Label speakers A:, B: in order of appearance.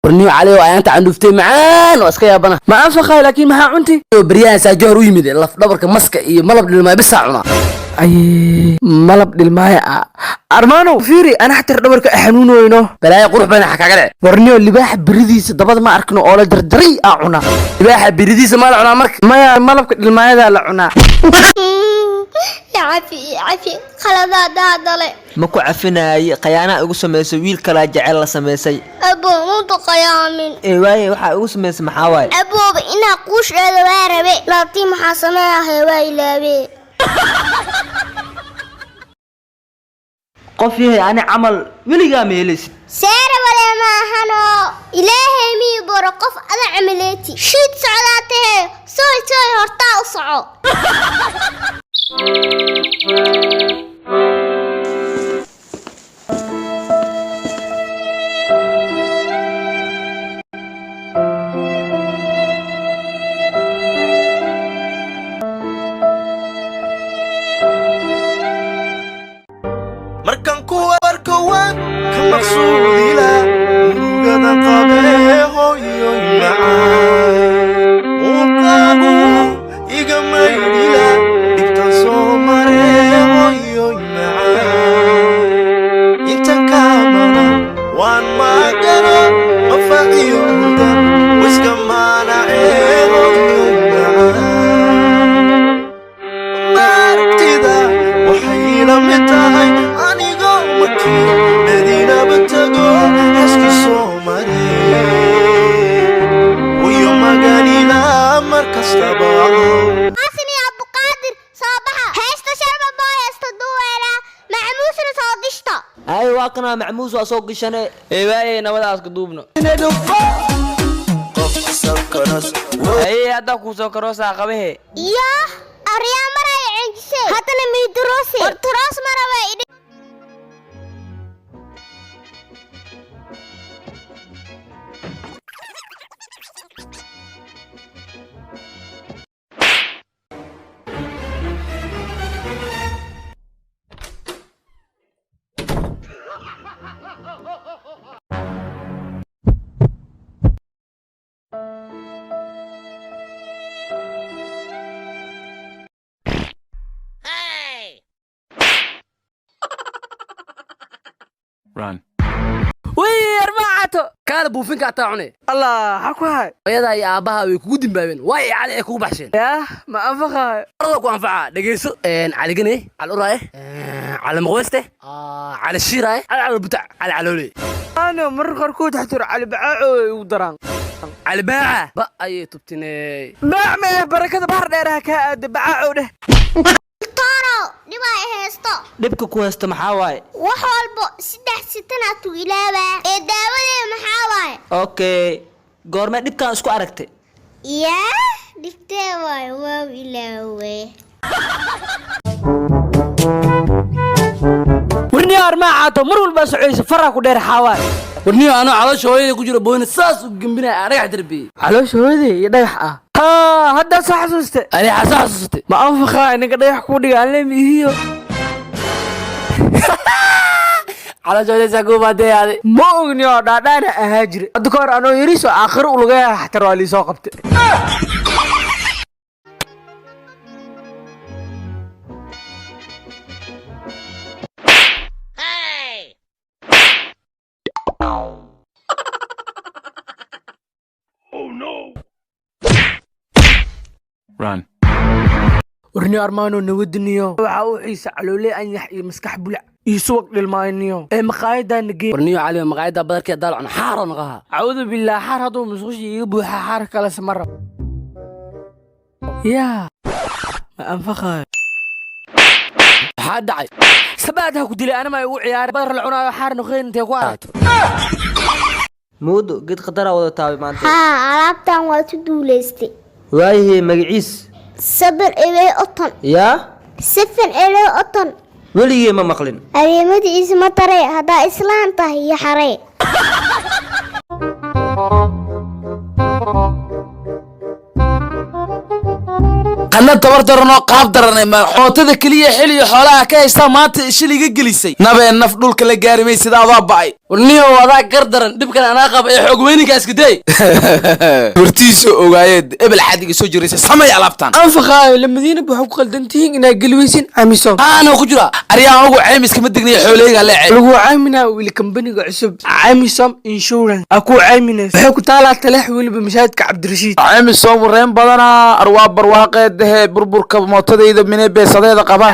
A: Warniyo Cali oo ayaanta candhuuftay macaan oo iska yaabana.
B: Ma anfaqay, laakiin maxaa cunti?
A: Oo beryahan saa Johor u yimid, laf dhabarka maska iyo malab dhilmaay bisaa cunaa.
B: Ay, malab dhilmaaya ah. Armaano, fiiri, ana xatar dhabarka xanuunoyno.
A: Balaayo qurux badan xa kaga dhec.
B: Warniyo, libaaxa biridiisa dabada ma arkino oo la jarjaray aa cunaa.
A: Libaaxa biridiisa maa la cunaa marka?
B: Maya, malabka dhilmaayadaa la cunaa.
C: Cafi, cafi, khaladaad dale.
D: Ma ku cafinaaye? Khayaanaha igu samaysay, wiil kalaa jecel la samaysay.
C: Abo, mudu qayaamin.
D: Ee waaye, waxaa igu samaysay maxaa waaye?
C: Abooba, inaa quusheeda waa rabe, laakiin maxaa sameeyahay, waa ilaabe.
D: Qof yahay ani camal weligaa ma helaysid.
C: Seera wale ma ahano, Ilaahay mii boro qof ada camileeti shiid socdaa tahe. Sooy sooy, hortaa u soco.
E: Markaan ku arko waan ka maqsuudila murugada qabee. Hooyoy macaan, muuqaagu iga maydhila dhibtaan soo maree. Hooyoy macaan, intan kaa maqan waan maagana mafaciyo huda wiska maanacee. Hooyoy macaan, maaragtida waxay la mid tahay anigoo markii Madiinaba tago xaski soo mare wiyo maganila mar kastaba.
C: Xasan iyo Abduqaadir, soo baxa. Heesta Sharba Boo, heesta duweela macmuusna soo gishta.
D: Ay, waa kanaa macmuus, waa soo gishane.
F: Eewaaye, nabadaas ku duubno. Haye, haddaa kuu soo karoosaa qabahe.
C: Iyo aryaa maray cenjise, haddana miiduroose war turoos maraba idhi.
B: Wey, armaacato.
A: Kaala buufinka ataa cune.
B: Allah ha ku hay.
A: Hooyadaa iyo aabbaha way kugu dimbaabeen, waay Cali ay kugu baxsheen.
B: Yaah, ma anfaqayo?
A: Arada ku anfaca, dhegeyso: Cali gane, Cali uraaye, Cali maqweyste, Cali shiiraaye, Cali cali butac, Cali caloole.
B: Ano marar qaarkood xatar Cali Bacaaco ay ugu daraan.
A: Cali baaca ba ayay tubtiney.
B: Baac mee, barakada bahar dheeraha kaa aada, Bacaaco dheh.
C: Toro, dhibaa i haysto.
D: Dhibka ku haysta maxaa waaye?
C: Wax walbo saddex sitanaad ku ilaabaa ee daawadee maxaa waaye?
D: Okay, goormee dhibkaan isku aragtay?
C: Yaa dhibtee waayo, waaw, ilaawe.
B: Warniyo armaacato, mar walbaa socaysa faraa ku dheer, xaawaay?
A: Warniyo, anoo caloosha hooyada ku jiro booyna saas u gembinaya aa dhagax darbiyey.
B: Caloosha hooyaday iyo dhagax ah? Haa, haddaa soo xasuuste.
A: Ani xasoo xasuusatay.
B: Ma anfaqaa ninka dhagax kuu dhiga aan leemihiyo?
A: Caloosha hooyada saa kuu baadee adi.
B: Ma ogni oo dhaadhaana ahaa jire. Hadda ka hor anoo yariso aakhiro ulugaya xatar waa liisoo qabtay. Warniyo Armaano, nawadiniyo, waxaa u xiisa caloole anyax iyo maskax bulac iyo subag dhilmaaniyo ee maqaayadaana geey.
A: Warniyo Cali, maqaayadda badarkii daal cuna xaaro naqaha.
B: Acuudu billaah, xaar hadduu musqusha iiga buuxa, xaar kalese ma rabo. Yaa, ma anfaqayo?
A: Maxaa dhacay?
B: Sabaad ha ku dilay, anama igu ciyaar badar la cunaayo xaar noqeen intee ku aragto?
D: Moodo geed khataraa wada taabay maanta.
C: Haa, alaabtan waa ku duulaystay.
D: Waayahee, magaciis?
C: Sabir eley oton.
D: Yaa?
C: Sifin eley oton.
D: Weligee ma maqlin.
C: Adeemadiisa ma taree haddaa islaan tahay iyo xaree.
G: Anna tabar daranoo qaab daranay, ma xootada keliya xiliyo xoolaha ka haystaa maanta shil iga gelisay. Nabee naf dhulka la gaari may sida adaa ba'ay.
A: Warniyow, adaa gar daran, dhibkan anaa qaba ee xoog weyninka iska day.
G: Hortiisa ogaayeed ebel xadiga soo jiraysa samay alaabtan.
B: Anfaqaayo lamadiinaba waxaa ku qaldan tihiin inaad geliweysin Amisom.
A: Aana ku jira.
G: Aryaa, anugu caymiska ma degnayo, xooleyga leece.
B: Lagu cayminaa weli kambaniga cusub Caymisom Insurance aa ku cayminaysa. Waxay ku taalaa Taleex, weliba mashaahidka Cabdirashiid.
G: Caymisom wareen badanaa arwaa barwaaqeedahe burburka mootadayda mine beesadeeda qaba.